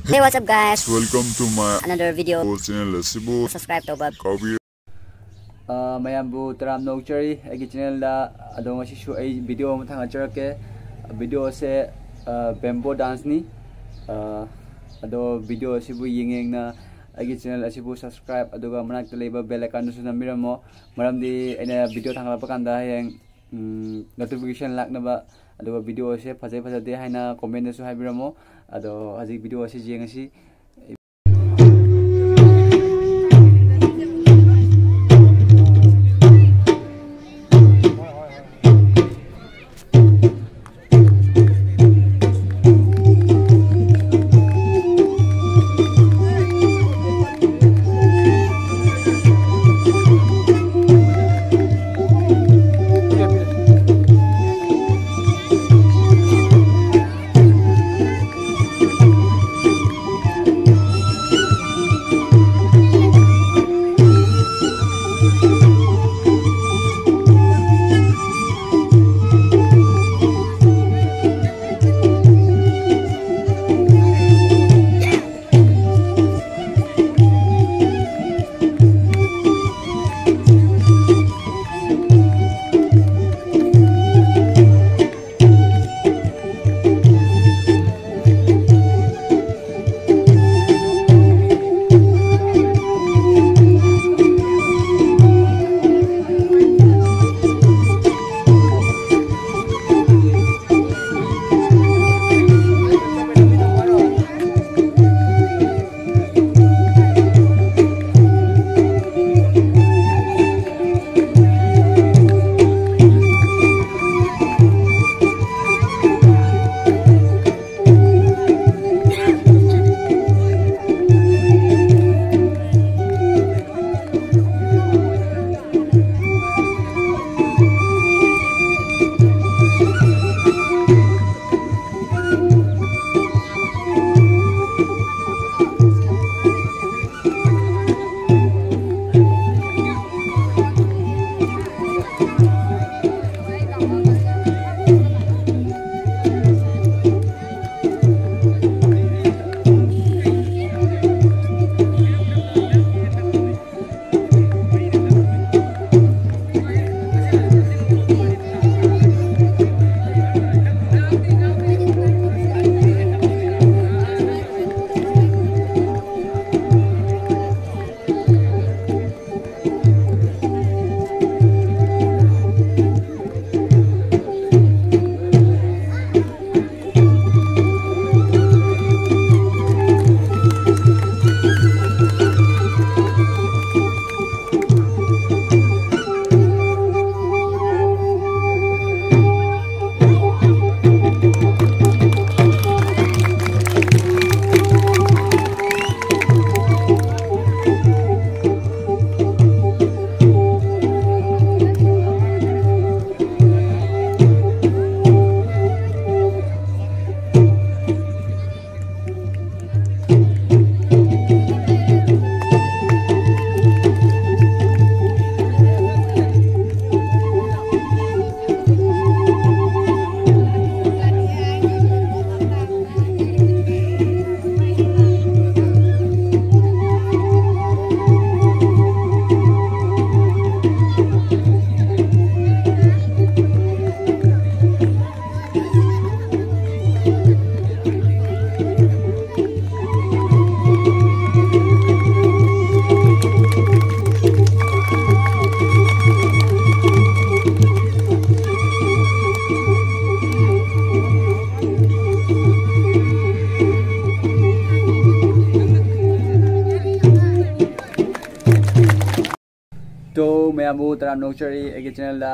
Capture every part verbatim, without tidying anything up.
Hey, what's up, guys? Welcome to my another video channel ꯑꯁꯤꯕꯨ subscribe ꯇꯧꯕ ꯀꯥꯎꯕꯤꯔ- ꯑ, ꯃꯌꯥꯝꯕꯨ ꯇꯔꯥꯝꯅ ꯑꯣꯛꯆꯔꯤ ꯑꯩꯒꯤ ꯆꯦꯅꯦꯜꯗ꯫ ꯑꯗꯣ ꯉꯁꯤꯁꯨ ꯑꯩ ꯚꯤꯗꯤꯑꯣ ꯑꯃ ꯊꯥꯡꯒꯠꯆꯔꯛꯀꯦ꯫ ꯚꯤꯗꯤꯑꯣꯁꯦ, ꯑ, ꯕꯦꯝꯕꯣ ꯗꯥꯟꯁꯅꯤ꯫ ꯑ, ꯑꯗꯣ ꯚꯤꯗꯤꯑꯣ ꯑꯁꯤꯕꯨ ꯌꯦꯡ ꯌꯦꯡꯅ ꯑꯩꯒꯤ ꯆꯦꯅꯦꯜ ꯑꯁꯤꯕꯨ subscribe, ꯑꯗꯨꯒ ꯃꯅꯥꯛꯇ ꯂꯩꯕ bell iconꯗꯨꯁꯨ ꯅꯝꯕꯤꯔꯝꯃꯣ꯫ ꯃꯔꯝꯗꯤ ꯑꯩꯅ ꯚꯤꯗꯤꯑꯣ ꯊꯥꯡꯒꯠꯂꯛꯄ ꯀꯥꯟꯗ ꯍꯌꯦꯡ, ꯎꯝ, notification ꯂꯥꯛꯅꯕ꯫ ꯑꯗꯨꯒ ꯚꯤꯗꯤꯑꯣ ꯑꯁꯦ ꯐꯖꯩ ꯐꯖꯗꯦ ꯍꯥꯏꯅ commentꯗꯁꯨ ꯍꯥꯏꯕꯤꯔꯝꯃꯣ꯫ ꯑꯗꯣ ꯍꯧꯖꯤꯛ ꯚꯤꯗꯤꯑꯣ ꯑꯁꯤ ꯌꯦꯡꯉꯁꯤ꯫ ꯑꯣ, ꯃꯌꯥꯝꯕꯨ ꯇꯔꯥꯝꯅ ꯑꯣꯛꯆꯔꯤ ꯑꯩꯒꯤ ꯆꯦꯅꯦꯜꯗ꯫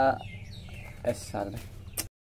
ꯑꯁ, ꯁꯥꯗ꯭ꯔꯦ꯫